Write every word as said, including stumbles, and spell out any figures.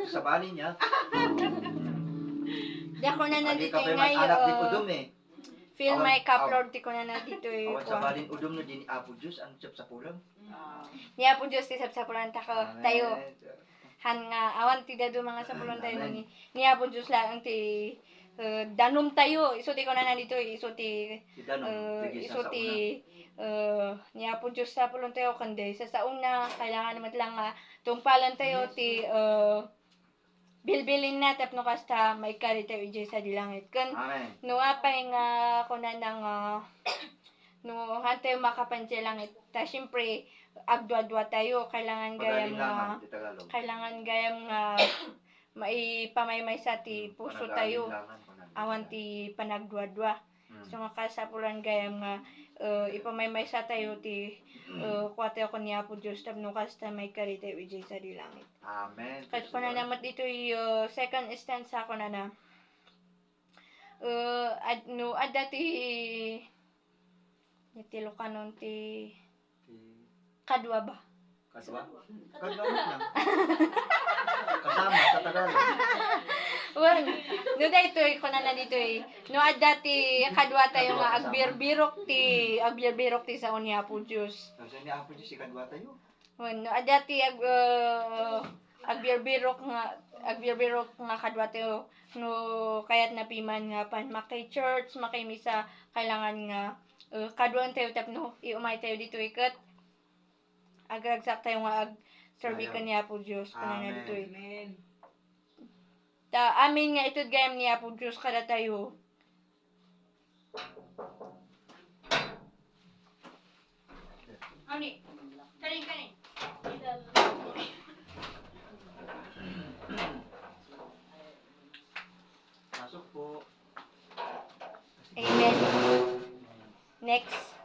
Sabali niya. Diak kunana ditoy nga, anak di, eh, udom, eh. Feel my cup, Lord, ti kunana ditoy, eh, awan kuan. Sabali nga udom no di ni Apo Dios, ang sapsapulan. Ni Apo Dios ti sapsapulan tako, tayo. Han nga, awan ti dadduma nga sapulentayo, ni, ni Apo Dios laeng ti, eh, danumtayo. Isu ti kunana ditoy, isu ti, eh, isu ti, eh, ni Apo Dios sapulentayo, ken daydi sasaona, kailangan met lang nga tungpalentayo ti, eh, bilbilinna tapno kasta maikkaritayo idiay sadi langit. Ken no apay nga kunana nga, no hantayo makapan idiay langit, ta siyempre, agduaduatayo, kailangan gayam nga, kailangan gayam nga maipamamaysa ti pusotayo. Awan ti panagduadua. So, nga kasapulan gayam nga, eh, ipamaymay-, sa tayo ti, eh, kuatayo ken ni Apo Dios tapno kasta maikkaritayo idiay sadi langit. Amen. Ket kunana met ditoy, eh, second stanza, kunana, eh, ad-, no adda ti, ti Lucano ti Ti kadua ba? Kadua? Kadua na. Kasama sa Tagalog. Wen, no daytoy, kunana ditoy, no adda ti kaduatayo nga agbirbirok ti, agbirbirok ti sao ni Apo Dios. Ang sao ni Apo Dios, ikaduatayo. Wen, no adda ti ag-, eh, agbirbirok nga, agbirbirok nga kaduatayo, no kayatna piman nga pan-, maki-church, makimisa, kailangan nga, eh, kaduantayo tapno iumaytayo ditoy ket agragsaktayo nga agserbi ken ni Apo Dios, kunana ditoy. Amen. Ta amin nga ited gayam ni Apo Dios kadatayo. Ani, kanin, kanin. Pasok po. Amen. Next.